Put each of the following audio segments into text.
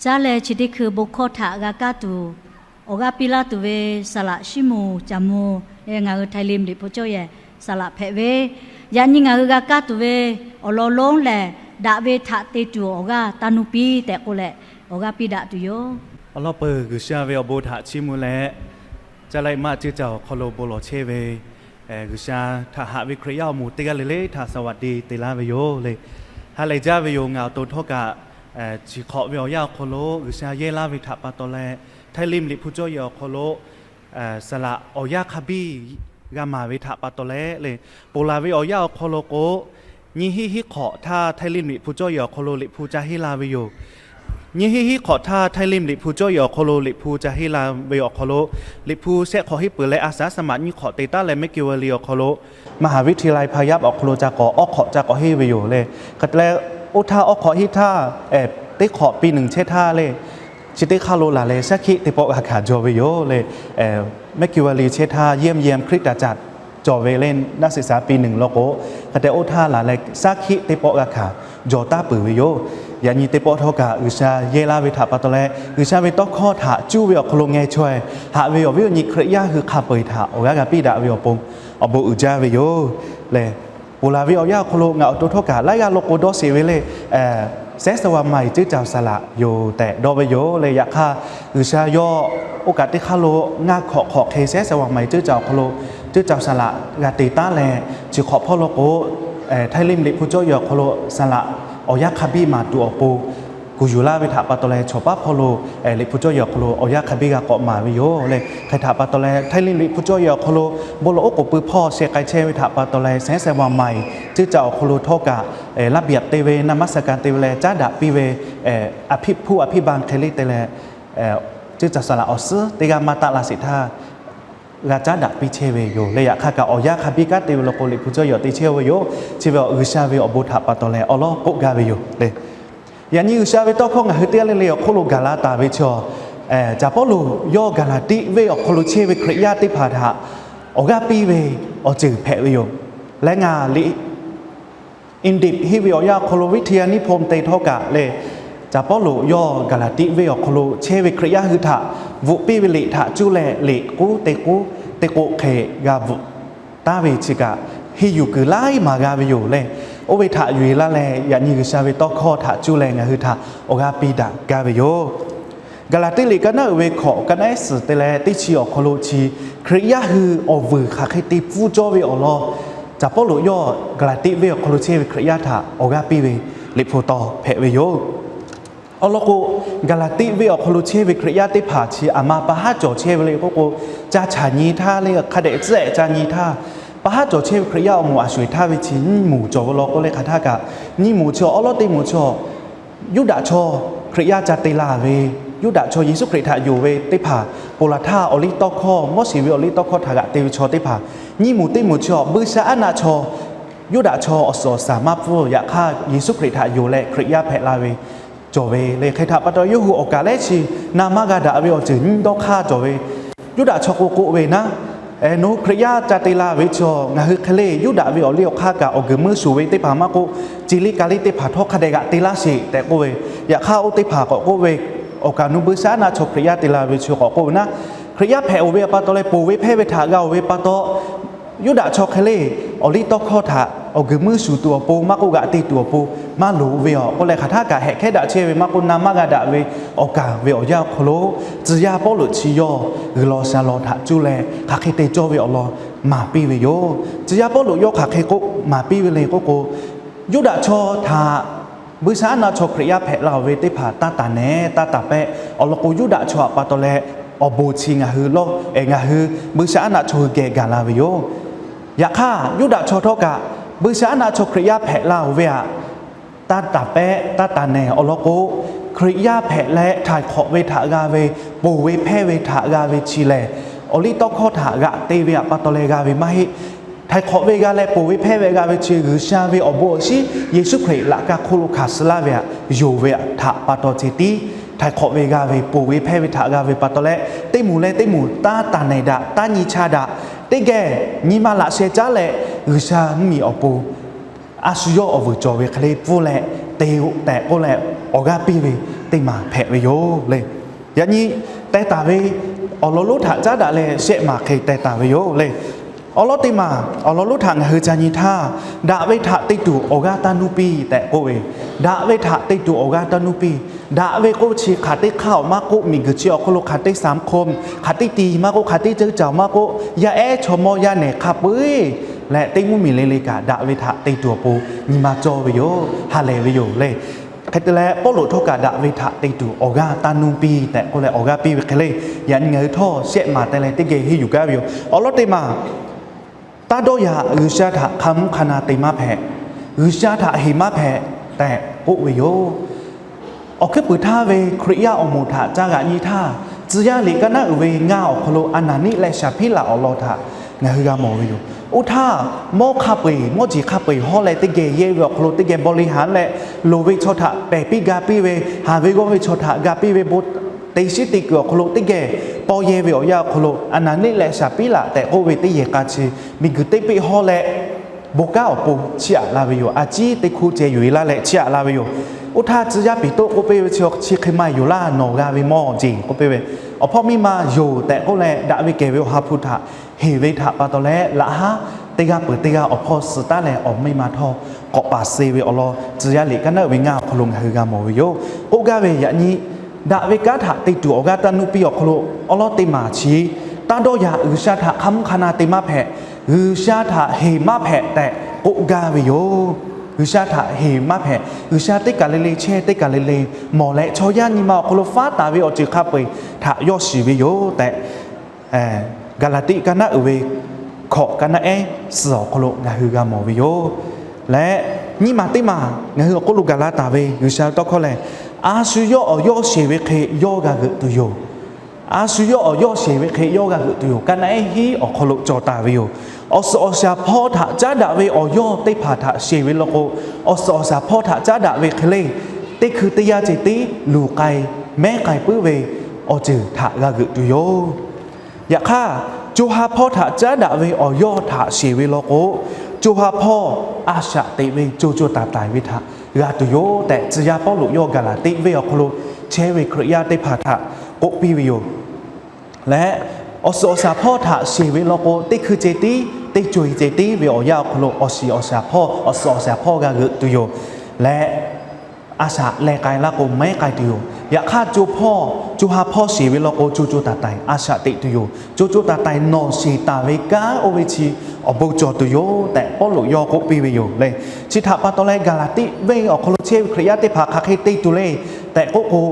Caˇ leh chi teˇ hkui bon hkawˇ htaꞈ g'a kaˇ tuˬ, awˬ g'aˇ piˇ laˇ tuˬ ve saˍ laꞈ Siˉmonˍ Caˍ Mvuh, ngaˬ hui Htaiˇ Limˇ Liꞈ hpu cawˇ yehˬ saˍ laꞈ hpehꞈ ve, yaꞈ nyi ngaˬ hui g'a kaˇ tuˬ ve awˬ lawn lonˉ lehˬ, Daꞈ ve htaꞈ te tuˬ awˬ g'aˇ taˇ nuˇ piˇ tehꞈ k'oˆ leh, awˬ g'aˇ piˇ daꞈ tuˬ yoˬ. Awˬ lawn peuˬ G'uiˬsha ve awˬ bon htaꞈ chiˇ mvuh leh, caˇ leh maˇ ceuˇ caˬ awˬ hk'aw lo bon lawˬ chehˇ ve G'uiˬsha htaꞈ haꞈ ve Hkriꞈ yaˇ awˬ moˍ teˇ g'aˇ le le htaꞈ สวัสดี te laˇ ve yoˬ le. Ha lehˬ jaˇ ve yoˬ. Ngaˬ awˬ to htawˇ kaꞈ chi hk'awꞈ ve awˬ yanˇ awˬ hk'aw lo G'uiˬsha yehˇ laˇ ve htaꞈ pa taw leh, Htaiˇ Limˇ Liꞈ hpu cawˇ yehˬ awˬ hk'aw lo saˍ laꞈ awˬ yanˇ hk'a biˇ g'a maˍ ve htaꞈ pa taw leh le, ponˬ laˬ ve awˬ yanˇ awˬ hk'aw lo k'o, nyiˇ hinˉ hiˉ hk'awꞈ htaˇ Htaiˇ Limˇ Liꞈ hpu cawˇ yehˬ awˬ hk'aw lo Liꞈ hpu ca henˇ la ve yoˬ. Nyiˇ hinˉ hiˉ hk'awꞈ htaˇ Htaiˇ Limˇ Liꞈ hpu cawˇ yehˬ awˬ hk'aw lo Liꞈ hpu ca henˇ la ve awˬ hk'aw lo, Liꞈ hpu shehˆ hk'awꞈ henˇ peuˬ leh a shaˍ a shaˍ maꞈ nyiˇ hk'awꞈ te taˉ leh แมคคิวเวอรี awˬ hk'aw lo มหาวิทยาลัยพายัพ awˬ hk'aw lo ca k'awꞈ awˉ hk'awꞈ ca k'awꞈ henˇ ve yoˬ le. Hk'e te leh, oˇ htaˇ awˉ hk'awꞈ henˇ htaˇ, teˇ hk'awꞈ ปีหนึ่ง chehˇ htaˇ le, chi teˇ hk'aˇ lo laˬ leh shaˉ hkiˆ teˇ pawˆ g'a hkanˍ jaw ve yoˬ le. แมคคิวเวอรี chehˇ htaˇ เยี่ยมเยียนคริสตจักร cawˬ ve le, naˆ shiˍ saˍ ปีหนึ่ง law k'o, hk'e te oˇ htaˇ laˬ leh shaˉ hkiˆ teˇ pawˆ g'a hkanˍ jaw taˉ peuˬ ve yoˬ. Yaꞈ nyi teˇ pawˆ htawˇ kaꞈ G'uiˬsha yehˇ laˇ ve htaꞈ pa taw leh, G'uiˬsha ve tawˇ hkawˇ htaꞈ cuˇ ve awˬ hk'aw lo ngeh chaweh haꞈ ve awˬ viˉ awˬ nyi Hkriꞈ yaˇ hui hk'a peu-eˬ htaꞈ awˬ g'aˇ g'a piˇ daꞈ ve awˬ pon awˬ bon uiˍ jaˇ ve yoˬ le. Ponˬ laˬ ve awˬ yanˇ awˬ hk'aw lo ngaˬ awˬ to htawˇ kaꞈ laiˉ g'aˇ law k'o dawˇ sheˍ ve le, Sehˉ Saˍ Vaˍ Maiˍ ceuˇ caˬ saˍ laꞈ yoˬ tehꞈ dawˇ ve yoˬ le. Yaꞈ hk'aˇ, G'uiˬsha yawˇ oˇ kaꞈ teˇ hk'aˇ lo ngaˇ hkawꞈ hk'awꞈ hk'e Sehˉ Saˍ Vaˍ Maiˍ ceuˇ caˬ awˬ hk'aw lo ceuˇ caˬ saˍ laꞈ g'a te taˉ leh, chi hk'awꞈ hpawˇ law k'o, Htaiˇ Limˇ Liꞈ hpu cawˇ yehˬ awˬ hk'aw lo saˍ laꞈ awˬ yanˇ hk'a biˇ maˍ tuˬ awˬ pon kuˬ yuˬ laˇ ve htaꞈ pa taw leh, chaw paˉ hpawˇ lo Liꞈ hpu cawˇ yehˬ awˬ hk'aw lo awˬ yanˇ hk'a biˇ g'a k'awꞈ maˍ ve yoˬ le. Hk'e htaꞈ pa taw leh, Htaiˇ liˇ Liꞈ hpu cawˇ yehˬ awˬ hk'aw lo bon lawˬ oˉ k'oˍ pui hpawˇ sheh k'ai chehˇ ve htaꞈ pa taw leh, Sehˉ Sehˉ Vaˬ Maiˍ ceuˇ caꞈ awˬ hk'aw lo htawˇ kaꞈ, ระเบียบ te ve, นมัสการ te ve leh caˉ daꞈ piˇ ve, อภิ ผู้อภิบาล hk'e le te leh, ceuˇ caꞈ saˍ laꞈ awˬ suhˉ teˇ g'aˇ maˇ taˆ la sheˍ htaˇ, g'a caˉ daꞈ piˇ chehˇ ve yoˬ le. Yaꞈ hk'aˇ kaꞈ awˬ yanˇ hk'a biˇ kanˉ te ve law k'o, Liꞈ hpu cawˇ yehˬ te chehˇ ve yoˬ. Chi ve G'uiˬsha ve awˬ bon htaꞈ pa taw leh awˬ lawn k'oˆ gaˇ ve yoˬ le. Yaꞈ nyi G'uiˬsha ve tawˇ hkawˇ ngaˬ hui teˇ g'aˇ le le awˬ hk'oˆ lo gaˬ la taˍ ve chaw, Caˍ Pawˇluꞈ yawˇ Gaˍlaˍtiˆ venˇ awˬ hk'aw lo chehˇ ve Hkriꞈ yaˇ teˇ hpaˍ htaꞈ awˬ g'aˇ piˇ ve awˬ ceuˬ hpehꞈ ve yoˬ. Leh ngaˬ liꞈ อินดิป hiˆ ve awˬ yanˇ awˬ hk'aw lo วิทยานิพนธ์ te htawˇ kaꞈ leh, Caˍ Pawˇluꞈ yawˇ Gaˍlaˍtiˆ venˇ awˬ hk'aw lo chehˇ ve Hkriꞈ yaˇ hui htaꞈ bvuhꞈ piˇ ve liꞈ htaꞈ cuˇ leh liꞈ k'uˉ teˇ k'uˉ teˇ k'oˆ hk'e g'a bvuhꞈ taˍ ve chi kaꞈ, henˇ yuˬ kuiˬ laiˉ maˬ g'a ve yoˬ le. Oˇ ve htaꞈ yuˬ e laˇ leh, yaꞈ nyi G'uiˬsha ve tawˇ hkawˇ htaꞈ cuˇ leh ngaˬ hui htaꞈ awˬ g'aˇ piˇ daꞈ gaˇ ve yoˬ. Gaˍlaˍtiˆ liꞈ ka naˉ uiˍ ve hkawꞈ ka naˉ ehˉ suhˍ te leh teˇ chi awˬ hk'aw lo chi, Hkriꞈ yaˇ hui awˬ vuiˬ hk'aˬ hk'e te pfuhˇ cawˇ ve awˬ lawn, Caˍ Pawˇluꞈ yawˇ Gaˍlaˍtiˆ venˇ awˬ hk'aw lo chehˇ ve Hkriꞈ yaˇ htaꞈ awˬ g'aˇ piˇ ve liꞈ hpu taw hpehꞈ ve yoˬ. Awˬ lawn k'o, Gaˍlaˍtiˆ venˇ awˬ hk'aw lo chehˇ ve Hkriꞈ yaˇ teˇ hpaˍ chi aˬ ma pa haˉ cawˬ chehˇ ve le k'oˆ k'o, ca chaꞈ nyi htaˇ le hk'a dehꞈ tcuhˉ ehˍ ca nyi htaˇ, pa haˉ cawˬ chehˇ ve Hkriꞈ yaˇ awˬ moˍ a sho eˬ htaˇ ve chi nyiˇ moˍ cawˬ ve law k'o le hk'aˬ htaˇ kaꞈ, nyiˇ moˍ chi awˬ lawˉ teˇ moˍ chi Yuˇdaꞈ chaw Hkriꞈ yaˇ ca te la ve, Yuˇdaꞈ chaw Yeˍsuˆ Hkriꞈ htaꞈ yonˍ ve teˇ hpaˍ, ponˬ laˬ htaˇ awˬ liˇ tawˇ hkawˇ, Moˉseˍ ve awˬ liˇ tawˇ hkawˇ htaꞈ g'aꞈ te ve chaw teˇ hpaˍ, nyiˇ moˍ teˇ moˍ chi awˬ buiˇshaˆaˉnaˆ chaw, Yuˇdaꞈ chaw awˬ suhˍ awˬ shaˍ maˇ pfuhˇ. Yaꞈ hk'aˇ Yeˍsuˆ Hkriꞈ htaꞈ yonˍ leh Hkriꞈ yaˇ hpehꞈ la ve cawˬ ve le. Hk'e htaꞈ pa taw yawˇ hui awˬ kaˍ lehˉ chi na maˇ g'a daꞈ ve awˬ ceuˬ nyiˇ dawˇ hk'aˇ cawˬ ve, Yuˇdaꞈ chaw k'o k'oˆ ve naˉ, nawˬ hui Hkriꞈ yaˇ ca te la ve chaw ngaˬ hui hk'e le Yuˇdaꞈ ve awˬ liˇ awˬ hk'aˇ kaꞈ awˬ guiˬ meuˇ shuˍ ve teˇ hpaˍ maˇ k'oˆ, ce liˇ ka liˇ teˇ hpaˍ htawˇ hk'a dehꞈ g'aꞈ te laˇ sheˍ tehꞈ k'oˆ ve. Yaꞈ hk'aˇ oˇ teˇ hpaˍ k'awꞈ k'oˆ ve, awˬ kaˍ nu buiˇshaˆaˉnaˆ chaw Hkriꞈ yaˇ te la ve chi k'awꞈ k'oˆ ve naˉ, Hkriꞈ yaˇ hpehꞈ oˬ ve pa taw leh ponˬ ve hpehˇ ve htaꞈ g'a oˬ ve pa taw, Yuˇdaꞈ chaw hk'e le awˬ liˇ tawˇ hkawˇ htaꞈ awˬ guiˬ meuˇ shuˍ tuˬ awˬ pon maˇ k'oˆ, g'aꞈ te tuˬ awˬ pon maˇ loˍ ve awˬ k'oˆ leh hk'aˬ htaˇ kaꞈ hehꞈ hkehˉ daꞈ chehˇ ve maˇ k'oˆ, na maˇ g'a daꞈ ve awˬ kaˍ ve awˬ yanˇ awˬ hk'aw lo, tcuh yaˇ Pawˇluꞈ chi yawˇ G'uiˬ law sha law htaꞈ cuˇ leh hk'aˬ hk'e te cawˇ ve awˬ lawn maˍ piˇ ve yoˬ. Tcuh yaˇ Pawˇluꞈ yawˇ hk'aˬ hk'e k'oˆ maˍ piˇ ve le k'oˆ k'o, Yuˇdaꞈ chaw htaꞈ buiˇshaˆaˉnaˆ chaw Hkriꞈ yaˇ hpehꞈ la oˬ ve teˇ hpaˍ taˇ taˍ nehˬ taˇ taˍ pehˆ. Awˬ lawn k'o, Yuˇdaꞈ chaw htaꞈ pa taw leh awˬ bon chi ngaˬ hui lawˇ, ngaˬ hui buiˇshaˆaˉnaˆ chaw hui geh gaˬ la ve yoˬ. Yaꞈ hk'aˇ Yuˇdaꞈ chaw htawˇ kaꞈ buiˇshaˆaˉnaˆ chaw Hkriꞈ yaˇ hpehꞈ la oˬ ve htaꞈ taˇ taˍ pehˆ taˇ taˍ nehˬ. Awˬ lawn k'o, Hkriꞈ yaˇ hpehꞈ leh htaiˍ hk'awꞈ ve htaꞈ g'a ve, ponˬ ve hpehˇ ve htaꞈ g'a ve chi lehˬ, awˬ liˇ tawˇ hkawˇ htaꞈ g'aꞈ te ve htaꞈ pa taw leh g'a ve maˇ heˆ. Htaiˍ hk'awꞈ ve g'a leh ponˬ ve hpehˇ ve g'a ve chi G'uiˬsha ve awˬ bon awˬ shiˉ Yeˍsuˆ Hkriꞈ laꞈ ka hk'oˆ lo hkanˍ suh laˇ ve htaꞈ pa taw ceh tiˉ, htaiˍ hk'awꞈ ve g'a ve, ponˬ ve hpehˇ ve htaꞈ g'a ve pa taw leh, teˇ moˍ leh teˇ moˍ taˇ taˍ nehˬ daꞈ, taˇ nyi cha daꞈ, teˇ geh nyi ma laꞈ sheh caˉ leh G'uiˬsha mvuhˇmiˬ awˬ pon a shu yawˇ awˬ vuiˬ cawˬ ve hk'e le pfuhˇ leh te tehꞈ k'oˆ leh, awˬ g'aˇ piˇ ve teˇ maˬ hpehꞈ ve yoˬ le. Yaꞈ nyi teh taˍ ve awˬ lawn lonˉ htaꞈ caˉ daꞈ leh shehˆ maˬ hk'e teh taˍ ve yoˬ le. Awˬ lawn teˇ maˬ awˬ lawn lonˉ htaꞈ ngaˬ hui ca nyi htaˇ, daꞈ ve htaꞈ te tuˬ awˬ g'aˇ taˇ nuˇ piˇ tehꞈ k'oˆ ve, daꞈ ve htaꞈ te tuˬ awˬ g'aˇ taˇ nuˇ piˇ. Daꞈ ve k'oˆ chi hk'aˬ teˇ hk'aˇ awˬ maˇ k'oˆ, miˬguiˬ chi awˬ hk'aw lo hk'aˬ teˇ สังคม, hk'aˬ teˇ ti maˇ k'oˆ, hk'aˬ teˇ ceuˇ caˬ maˇ k'oˆ, yaˇ ehˉ chaw mawˇ yaˇ nehˬ hk'a peu-eˬ leh teˇ mvuhˇmiˬ le le kaꞈ daꞈ ve htaꞈ te tuˬ awˬ pon nyi ma cawˇ ve yoˬ, ha lehˬ ve yoˬ le. Hk'e te leh Pawˇluꞈ htawˇ kaꞈ daꞈ ve htaꞈ te tuˬ awˬ g'aˇ taˇ nuˇ piˇ tehꞈ k'oˆ leh awˬ g'aˇ piˇ ve hk'e le. Yaꞈ nyi ngaˬ hui htawˇ shehˆ maˬ teh leh teˇ geh henˇ yuˬ gaˇ ve yoˬ. Awˬ lawn teˇ maˬ, taˇ dawˇ yaꞈ, G'uiˬsha htaꞈ hk'a mvuhˇ hk'a na te maˇ hpehꞈ, G'uiˬsha htaꞈ heˍ maˇ hpehꞈ tehꞈ k'oˆ ve yoˬ. Awˬ hkuiˉ puiˍ htaˇ ve Hkriꞈ yaˇ awˬ moˍ htaꞈ ca g'aꞈ nyi htaˇ, tcuh yaˇ liꞈ ka naˉ uiˍ ve ngaˇ awˬ hk'aw lo Aˍnaˍniˆ leh Saˍhpiˉlaꞈ awˬ lawn htaꞈ ngaˬ hui g'a mawˬ ve yoˬ. Oˇ htaˇ mawˇ hk'a peu-eˬ mawˇ jeˬ hk'a peu-eˬ hawˉ leh teˇ geh yehˇ ve awˬ hk'aw lo teˇ geh บริหาร leh, loˍ ve chaw htaꞈ pehˬ piˇ ga piˇ ve, haˍ ve g'awˇ ve chaw htaꞈ ga piˇ ve, bon te shiˉ te kuiˬ awˬ hk'aw lo teˇ geh paw yehˇ ve awˬ yanˇ awˬ hk'aw lo Aˍnaˍniˆ leh Saˍhpiˉlaꞈ tehꞈ k'oˆ ve teˇ yehˬ k'a chi miˬguiˬ teˇ peˆ hawˉ leh, bon kanˉ awˬ pon chiˇ aꞈ la ve yoˬ. A ciˉ teˇ hkuˇ ceh yuˬ e laˇ leh chiˇ aꞈ la ve yoˬ. Oˇ htaˇ tcuh yaˇ Peˍtruˆ k'oˆ piˇ ve, Chi hk'e maˇ heˆ yoˬ laˇ, nawˬ g'a ve mawˇ jeˬ k'oˆ piˇ ve, awˬ hpawˇ miˇ ma yoˬ tehꞈ k'oˆ leh daꞈ ve kehˬ ve awˬ ha hpu htaꞈ heˍ ve htaꞈ pa taw leh, laꞈ haˉ teˇ g'aˇ peuˬ teˇ g'aˇ awˬ hpawˇ suh taˉ leh awˬ miˇ ma htawˇ k'awꞈ paˍ suh ve awˬ lawn tcuh yaˇ liꞈ ka naˉ uiˍ ve ngaˇ awˬ hk'aw lo ngaˬ hui g'a mawˬ ve yoˬ. K'oˆ gaˇ ve yaꞈ nyi, daꞈ ve kanˉ htaꞈ te tuˬ awˬ g'aˇ taˇ nuˇ piˇ awˬ hk'aw lo awˬ lawn teˇ maˬ chi, taˇ dawˇ yaꞈ, G'uiˬsha htaꞈ hk'a mvuhˇ hk'a na te maˇ hpehꞈ, G'uiˬsha htaꞈ heˍ maˇ hpehꞈ tehꞈ k'oˆ gaˇ ve yoˬ. G'uiˬsha htaꞈ heˍ maˇ hpehꞈ, G'uiˬsha teˇ kaˬ le le chehˇ, teˇ kaˬ le le mawˬ leh, chaw yaˇ nyi ma awˬ hk'aw lo faˉ taˍ ve awˬ ceuˬ hk'a peu-eˬ htaꞈ yawˇ shiˍ ve yoˬ tehꞈ, Gaˍlaˍtiˆ ka naˉ uiˍ ve hkawꞈ ka naˉ ehˉ suhˍ awˬ hk'aw lo ngaˬ hui g'a mawˬ ve yoˬ. Leh nyiˇ maˬ teˇ maˬ ngaˬ hui awˬ hk'oˆ lo gaˬ la taˍ ve G'uiˬsha ve tawˇ hkawˇ lehˬ, a shu yawˇ awˬ yawˇ sheˍ ve hk'e yawˇ g'a g'euꞈ tuˬ yoˬ. A shu yawˇ awˬ yawˇ sheˍ ve hk'e yawˇ g'a g'euꞈ tuˬ yoˬ. Ka naˉ ehˉ hiˉ awˬ hk'aw lo cawˬ taˍ ve yoˬ. Awˬ suhˍ awˬ shaˍ hpawˇ htaꞈ caˉ daꞈ ve awˬ yawˇ teˇ hpaˍ htaꞈ sheˍ ve law k'o, awˬ suhˍ awˬ shaˍ hpawˇ htaꞈ caˉ daꞈ ve hk'e le, teˇ hkui teˇ yanˇ ceh tiˉ luˬ k'ai mehˉ k'ai puiˉ ve awˬ ceuˬ htaꞈ g'a g'euꞈ tuˬ yoˬ. Yaꞈ hk'aˇ, co ha hpawˇ htaꞈ caˉ daꞈ ve awˬ yawˇ htaꞈ sheˍ ve law k'o, co ha hpawˇ a shaꞈ teꞈ ve co co taiˍ taiˍ ve htaꞈ g'a tuˬ yoˬ tehꞈ, tcuh yaˇ Pawˇluꞈ yawˇ Gaˍlaˍtiˆ venˇ awˬ hk'aw lo chehˇ ve Hkriꞈ yaˇ teˇ hpaˍ htaꞈ k'oˆ piˇ ve yoˬ. Leh awˬ suhˍ awˬ shaˍ hpawˇ htaꞈ sheˍ ve law k'o, teˇ hkui ceh tiˉ, teˇ co-e ceh tiˉ ve awˬ yanˇ awˬ hk'aw lo awˬ shiˍ awˬ shaˍ hpawˇ, awˬ suhˍ awˬ shaˍ hpawˇ g'a g'euꞈ tuˬ yoˬ. Leh a shaꞈ leh k'ai laˇ k'o, mehˉ k'ai tuˬ yoˬ. Yaꞈ hk'aˇ, co hpawˇ, co ha hpawˇ sheˍ ve law k'o, co co taiˍ taiˍ a shaꞈ teꞈ tuˬ yoˬ. Co co taiˍ taiˍ nawˬ sheˍ taˍ ve kanˉ oˇ ve chi awˬ bon cawˬ tuˬ yoˬ tehꞈ, Pawˇluꞈ yawˇ k'oˆ piˇ ve yoˬ le. Chi htaꞈ pa taw leh, Gaˍlaˍtiˆ venˇ awˬ hk'aw lo chehˇ ve Hkriꞈ yaˇ teˇ hpaˍ hk'aˬ hk'e te tuˬ le tehꞈ k'oˆ k'o,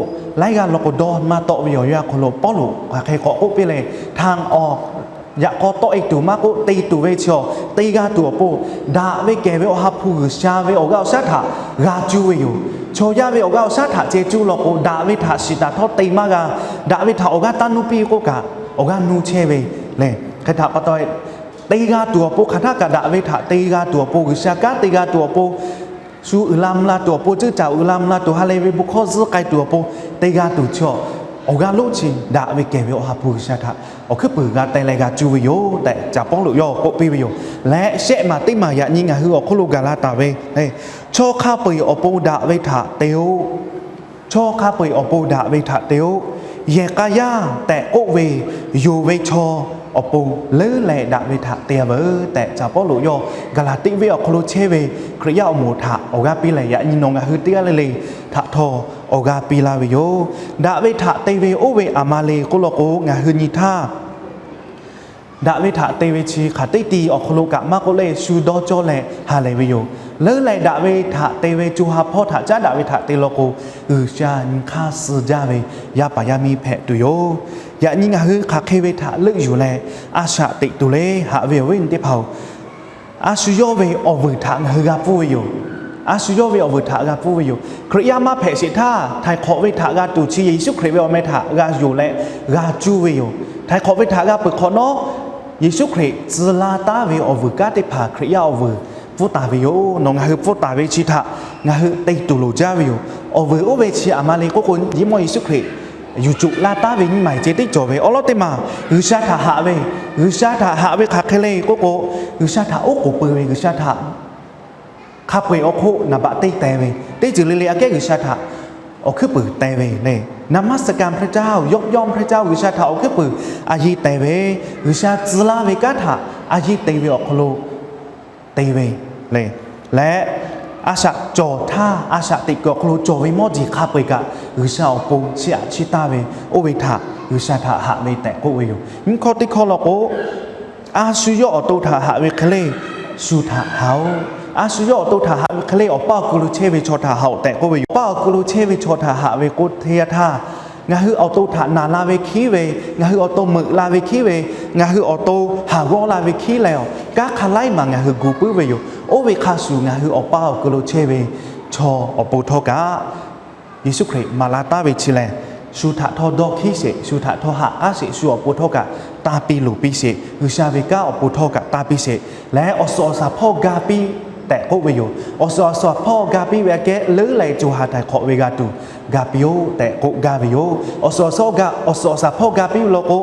laiˉ g'aˇ law k'o dawˇ maˇ tawˆ ve awˬ yanˇ awˬ hk'aw lo Pawˇluꞈ hk'aˬ hk'e k'awꞈ k'oˆ piˇ le. Htaꞈ awˬ yaꞈ k'aw tawˆ e tuˬ maˇ k'oˆ, te tuˬ ve chi awˬ, te g'a tuˬ awˬ pon, daꞈ ve kehˬ ve Awˬ ha hpu G'uiˬsha ve awˬ g'aˇ awˬ shaˉ htaꞈ g'a cuˇ ve yoˬ. Chaw yaˇ ve awˬ g'aˇ awˬ shaˉ htaꞈ ceh cuˇ law k'o, daꞈ ve htaꞈ shiˍ taˍ htawˇ te maˇ g'a. Daꞈ ve htaꞈ awˬ g'aˇ taˇ nuˇ piˇ k'oˆ kaꞈ, awˬ g'aˇ nuˇ chehˇ ve le. Hk'e htaꞈ pa taw, te g'a tuˬ awˬ pon hk'aˬ htaˇ kaꞈ daꞈ ve htaꞈ te g'a tuˬ awˬ pon, G'uiˬsha kanˉ te g'a tuˬ awˬ pon, shu uiˍ la mvuh la tuˬ awˬ pon, ceuˇ caˬ uiˍ la mvuh la tuˬ, ha lehˬ ve bon hkawˇ zuhˆ k'ai tuˬ awˬ pon te g'a tuˬ chi awˬ, awˬ g'aˇ lonˉ chi daꞈ ve kehˬ ve Awˬ ha hpu G'uiˬsha htaꞈ awˬ hkuiˉ puiˍ g'a teh leh g'a cuˇ ve yoˬ tehꞈ, Caˍ Pawˇluꞈ yawˇ k'oˆ piˇ ve yoˬ. Leh shehˆ maˬ teˇ maˬ yaꞈ nyi ngaˬ hui awˬ hk'oˆ lo gaˬ la taˍ ve, chaw hk'a peu-eˬ awˬ pon daꞈ ve htaꞈ te-o. Chaw hk'a peu-eˬ awˬ pon daꞈ ve htaꞈ te-o. Yehˬ k'a yaˇ tehꞈ k'oˆ ve yonˍ ve chaw awˬ pon leuˉ leh daꞈ ve htaꞈ te-a veuˬ tehꞈ, Caˍ Pawˇluꞈ yawˇ Gaˍlaˍtiˆ venˇ awˬ hk'aw lo chehˇ ve Hkriꞈ yaˇ awˬ moˍ htaꞈ awˬ g'aˇ piˇ leh, yaꞈ nyi nawˬ ngaˬ hui teˇ g'aˇ le le htaꞈ htawˇ awˬ g'aˇ piˇ laˇ ve yoˬ. Daꞈ ve htaꞈ te ve oˇ ve aˬ ma le k'oˆ law k'o, ngaˬ hui nyi htaˇ daꞈ ve htaꞈ te ve chi hk'aˬ teˇ ti awˬ hk'aw lo kaꞈ maˇ k'oˆ leh, shu dawˇ cawˇ leh ha lehˬ ve yoˬ. Leuˉ leh daꞈ ve htaꞈ te ve co ha hpawˇ htaꞈ caˉ daꞈ ve htaꞈ te law k'o, G'uiˬsha nyi hk'aˇ suh jaˇ ve yaˇ paˍ yaˇ miˇ hpehꞈ tuˬ yoˬ. Yaꞈ nyi ngaˬ hui hk'aˬ hk'e ve htaꞈ leuˆ yuˬ leh a shaꞈ teꞈ tuˬ le. Haꞈ ve awˬ viˉ awˬ nyi teˇ hpaˍ-oˬ, a shu yawˇ ve awˬ vuiˬ htaꞈ ngaˬ hui g'a pfuhˇ ve yoˬ. A shu yawˇ ve awˬ vuiˬ htaꞈ g'a pfuhˇ ve yoˬ. Hkriꞈ yaˇ maˇ hpehꞈ sheˍ htaˇ, htaiˍ hk'awꞈ ve htaꞈ g'a tuˬ chi Yeˍsuˆ Hkriꞈ ve awˬ meh htaꞈ g'a yonˍ leh g'a cuˇ ve yoˬ. Htaiˍ hk'awꞈ ve htaꞈ g'a peuˬ hk'awꞈ nawˉ, Yeˍsuˆ Hkriꞈ tcuh laˇ taˉ ve awˬ vuiˬ kanˉ teˇ hpaˍ Hkriꞈ yaˇ awˬ vuiˬ pfuhˇ taˍ ve yoˬ. Nawˬ ngaˬ hui pfuhˇ taˍ ve chi htaꞈ ngaˬ hui te tuˬ loˍ jaˇ ve yoˬ. Awˬ vuiˬ oˇ ve chi aˬ ma le k'oˆ k'o, Jawˇmawˇ Yeˍsuˆ Hkriꞈ yuˬ cuꞈ laˇ taˉ ve nyiˇ maˬ ceh tiˉ cawˬ ve awˉ lawˉ teˇ maˬ G'uiˬsha htaꞈ haꞈ ve, G'uiˬsha htaꞈ haꞈ ve hk'aˬ hk'e le k'oˆ k'o, G'uiˬsha htaꞈ oˉ k'oˍ pui ve, G'uiˬsha htaꞈ hk'a peu-eˬ awˬ hk'oˆ naˍ baꞈ teˇ teh ve, teˇ ceuˬ le le aꞈ kehˉ G'uiˬsha htaꞈ awˬ hkuiˉ puiˍ teh ve le.นมัสการพระเจ้า ยกย่องพระเจ้า G'uiˬsha htaꞈ awˬ hkuiˉ puiˍ a yiˇ teh ve, G'uiˬsha tcuh laˇ ve kanˉ htaꞈ a yiˇ te ve awˬ hk'aw lo te ve le. Leh a shaꞈ cawˬ htaˇ, a shaꞈ teꞈ kuiˬ awˬ hk'aw lo cawˬ ve mawˇ jeˬ hk'a peu-eˬ kaꞈ, G'uiˬsha awˬ pon chiˇ aꞈ chiˇ taˇ ve oˇ ve htaꞈ G'uiˬsha htaꞈ haꞈ ve tehꞈ k'oˆ ve yoˬ. Nyiˇ hkawˇ teˇ hkawˇ law k'o, a shu yawˇ awˬ to htaꞈ haꞈ ve hk'e le, shu htaꞈ haꞈ-oˬ. A shu yawˇ awˬ to htaꞈ haꞈ ve hk'e le, awˬ paˇ awˬ kuiˬ lo chehˇ ve chaw htaꞈ haꞈ-oˬ tehꞈ k'oˆ ve yoˬ. Awˬ paˇ awˬ kuiˬ lo chehˇ ve chaw htaꞈ haꞈ ve k'oˆ hteˇ yanˇ htaˇ, ngaˬ hui awˬ to htaꞈ naˬ la ve hkiˉ ve, ngaˬ hui awˬ to meuꞈ la ve hkiˉ ve, ngaˬ hui awˬ to haˍ g'awˇ la ve hkiˉ leh, awˬ kanˉ hk'a laiˉ maˬ ngaˬ hui gu puiˉ ve yoˬ. Oˇ ve hk'a shuˍ ngaˬ hui awˬ paˇ awˬ kuiˬ lo chehˇ ve chaw awˬ pon htawˇ kaꞈ, Yeˍsuˆ Hkriꞈ maˍ la taˉ ve chi lehˬ, shu htaꞈ htawˇ dawˇ hkiˉ sheˍ, shu htaꞈ htawˇ haꞈ k'aˉ sheˍ, shu awˬ pon htawˇ kaꞈ taˇ piˇ loˍ piˇ sheˍ, G'uiˬsha ve kanˉ awˬ pon htawˇ kaꞈ taˇ piˇ sheˍ. Leh awˬ suhˍ awˬ shaˍ hpawˇ ga piˇ tehꞈ k'oˆ ve yoˬ. Awˬ suhˍ awˬ shaˍ hpawˇ ga piˇ ve aꞈ kehˉ leuˉ leh co ha htaiˍ hk'awꞈ ve g'a tuˬ ga piˇ-oˆ tehꞈ k'oˆ gaˇ ve yoˬ. Awˬ suhˍ awˬ shaˍ hpawˇ ga piˇ ve law k'o,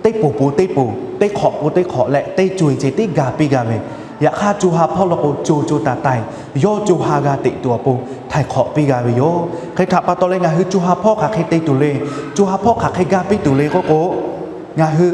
teˇ poˬ pon teˇ poˬ, teˇ hk'awꞈ pon teˇ hk'awꞈ leh teˇ co-e ceh tiˉ ga piˇ g'a ve. Yaꞈ hk'aˇ co ha hpawˇ law k'o, co co taiˍ taiˍ, yawˇ co ha g'a teꞈ tuˬ awˬ pon htaiˍ hk'awꞈ piˇ g'a ve yoˬ. Hk'e htaꞈ pa taw leh ngaˬ hui co ha hpawˇ hk'aˬ hk'e te tuˬ le, co ha hpawˇ hk'aˬ hk'e ga piˇ tuˬ le k'oˆ k'o, ngaˬ hui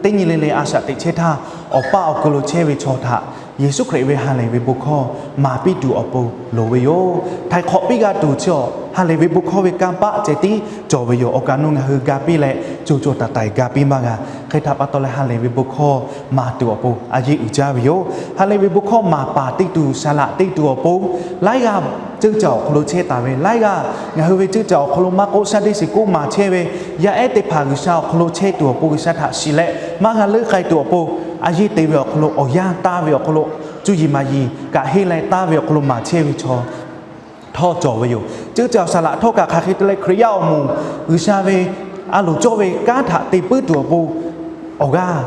teˇ nyi le le a shaꞈ teꞈ chehˇ htaˇ, awˬ paˇ awˬ kuiˬ lo chehˇ ve chaw htaꞈ Yeˍsuˆ Hkriꞈ ve ha lehˬ ve bon hkawˇ maˍ piˇ tuˬ awˬ pon loˍ ve yoˬ. Htaiˍ hk'awꞈ piˇ g'a tuˬ chi awˬ ha lehˬ ve bon hkawˇ ve kanˇ paˆ ceh tiˉ cawˬ ve yoˬ. Awˬ kaꞈ nawˬ ngaˬ hui ga piˇ leh co co taiˍ taiˍ ga piˇ maˇ g'a. Hk'e htaꞈ pa taw leh ha lehˬ ve bon hkawˇ maˍ tuˬ awˬ pon a yeˇ uiˍ jaˇ ve yoˬ. Ha lehˬ ve bon hkawˇ maˍ paˍ teˇ tuˬ, saˍ laꞈ teˇ tuˬ awˬ pon laiˉ g'aˇ ceuˇ caˬ awˬ hk'aw lo chehˇ taˍ ve, laiˉ g'aˇ ngaˬ hui ve ceuˇ caˬ awˬ hk'aw lo maˇ k'oˆ, Sunday school maˍ chehˇ ve, yaˇ ehˉ teˇ hpaˍ G'uiˬsha awˬ hk'aw lo chehˇ tuˬ awˬ pon G'uiˬsha htaꞈ shiˍ leh maˇ g'a leuˆ k'ai tuˬ awˬ pon a yeˇ te ve awˬ hk'aw lo, awˬ yanˇ taˇ ve awˬ hk'aw lo, cuˇ yiˍ maˍ yiˍ kaꞈ henˇ leh taˇ ve awˬ hk'aw lo maˍ chehˇ ve chaw htawˇ cawˬ ve yoˬ. Ceuˇ caˬ awˬ saˍ laꞈ htawˇ kaꞈ hk'aˬ hk'e te leh Hkriꞈ yaˇ awˬ moˍ G'uiˬsha ve a loˍ cawˇ ve kanˉ htaꞈ te puiˉ tuˬ awˬ pon awˬ g'aˇ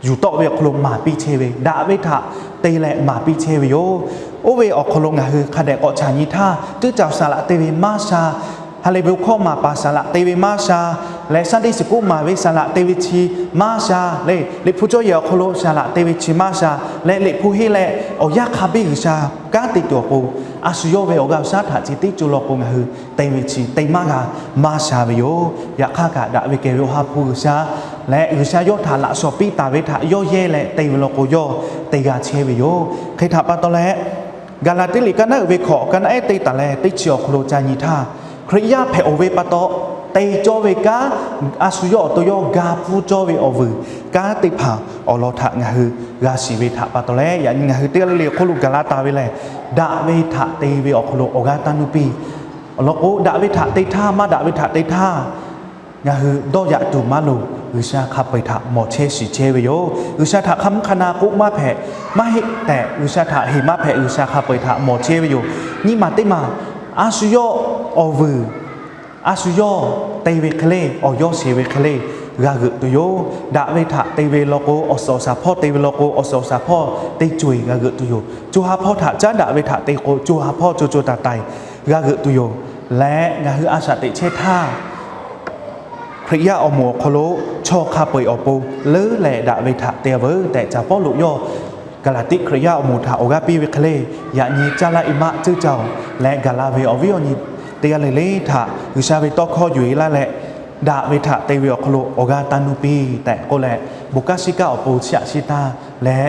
yuˬ tawˆ ve awˬ hk'aw lo maˍ piˇ chehˇ ve, daꞈ ve htaꞈ te leh maˍ piˇ chehˇ ve yoˬ. Oˇ ve awˬ hk'aw lo ngaˬ hui hk'a dehꞈ k'awꞈ chaꞈ nyi htaˇ, ceuˇ caˬ awˬ saˍ laꞈ te ve maˇ sha, ha lehˬ ve bon hkawˇ maˍ paˍ saˍ laꞈ te ve maˇ sha, leh Sunday school maˍ ve saˍ laꞈ te ve chi maˇ sha leh, Liꞈ hpu cawˇ yehˬ awˬ hk'aw lo saˍ laꞈ te ve chi maˇ sha leh, Liꞈ hpu henˇ leh awˬ yanˇ hk'a biˇ G'uiˬsha kanˉ te tuˬ awˬ pon, a shu yawˇ ve awˬ g'aˇ awˬ shaˉ htaꞈ chi teˇ co law k'o ngaˬ hui te ve chi te maˇ g'a, maˇ sha ve yoˬ. Yaꞈ hk'aˇ kaꞈ daꞈ ve kehˬ ve Awˬ ha hpu G'uiˬsha leh G'uiˬsha yawˇ htaꞈ laꞈ shawˍ piˇ taˍ ve htaꞈ yawˇ yehˇ leh te ve law k'o yawˇ te g'a chehˇ ve yoˬ. Hk'e htaꞈ pa taw leh, Gaˍlaˍtiˆ liꞈ ka naˉ uiˍ ve hkawꞈ ka naˉ ehˉ teˇ taˍ leh teˇ chi awˬ hk'aw lo ca nyi htaˇ, Hkriꞈ yaˇ hpehꞈ-oˬ ve pa taw te cawˇ ve kanˉ, a shu yawˇ awˬ to yawˇ ga pfuhˇ cawˇ ve awˬ vuiˬ kanˉ teˇ hpaˍ awˬ lawn htaꞈ ngaˬ hui g'a shiˍ ve htaꞈ pa taw leh, yaꞈ nyi ngaˬ hui teˇ g'aˇ le le awˬ hk'oˆ lo gaˬ la taˍ ve lehˬ, daꞈ ve htaꞈ te ve awˬ hk'aw lo awˬ g'aˇ taˇ nuˇ piˇ. Awˬ lawn k'o, daꞈ ve htaꞈ te htaˇ, maˇ daꞈ ve htaꞈ te htaˇ, ngaˬ hui dawˇ yaꞈ tuˬ maˇ loˍ. G'uiˬsha hk'a peu-eˬ htaꞈ mawˬ chehˇ shiˍ chehˇ ve yoˬ. G'uiˬsha htaꞈ hk'a mvuhˇ hk'a na k'oˆ maˇ hpehꞈ, maˇ heˆ tehꞈ G'uiˬsha htaꞈ heˍ maˇ hpehꞈ, G'uiˬsha hk'a peu-eˬ htaꞈ mawˬ chehˇ ve yoˬ. Nyiˇ maˬ teˇ maˬ a shu yawˇ awˬ vuiˬ, a shu yawˇ te ve hk'e le, awˬ yawˇ sheˍ ve hk'e le g'a g'euꞈ tuˬ yoˬ. Daꞈ ve htaꞈ te ve law k'o, awˬ suhˍ awˬ shaˍ hpawˇ te ve law k'o, awˬ suhˍ awˬ shaˍ hpawˇ teˇ co-eˬ g'a g'euꞈ tuˬ yoˬ. Co ha hpawˇ htaꞈ caˉ daꞈ ve htaꞈ te k'o, co ha hpawˇ co co taiˍ taiˍ g'a g'euꞈ tuˬ yoˬ. Leh ngaˬ hui a shaꞈ teꞈ chehˇ htaˇ, Hkriꞈ yaˇ awˬ moˍ awˬ hk'aw lo chaw hk'a peu-eˬ awˬ pon leuˉ leh daꞈ ve htaꞈ te veuˬ tehꞈ, caˍ Pawˇluꞈ yawˇ Gaˍlaˍtiˆ Hkriꞈ yaˇ awˬ moˍ htaꞈ awˬ g'aˇ piˇ ve hk'e le, yaꞈ nyi caˇ laˇ e maˆ ceuˇ caˬ leh gaˬ la ve awˬ viˉ awˬ nyi teˇ g'aˇ le le htaꞈ G'uiˬsha ve tawˇ hkawˇ yuˬ e laˇ leh, daꞈ ve htaꞈ te ve awˬ hk'aw lo awˬ g'aˇ taˇ nuˇ piˇ tehꞈ k'oˆ leh, bon kanˉ shiˉ kanˉ awˬ pon chiˇ aꞈ shiˉ taˇ leh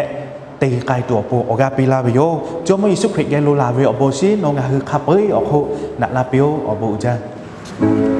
te k'ai tuˬ awˬ pon awˬ g'aˇ piˇ laˇ ve yoˬ. Jawˇmawˇ Yeˍsuˆ Hkriꞈ geh lo laˬ ve awˬ bon shiˉ nawˬ ngaˬ hui hk'a peu-eˬ awˬ hk'oˆ naꞈ laˇ piˇ-oˆ. Awˬ bon uiˍ jaˇ.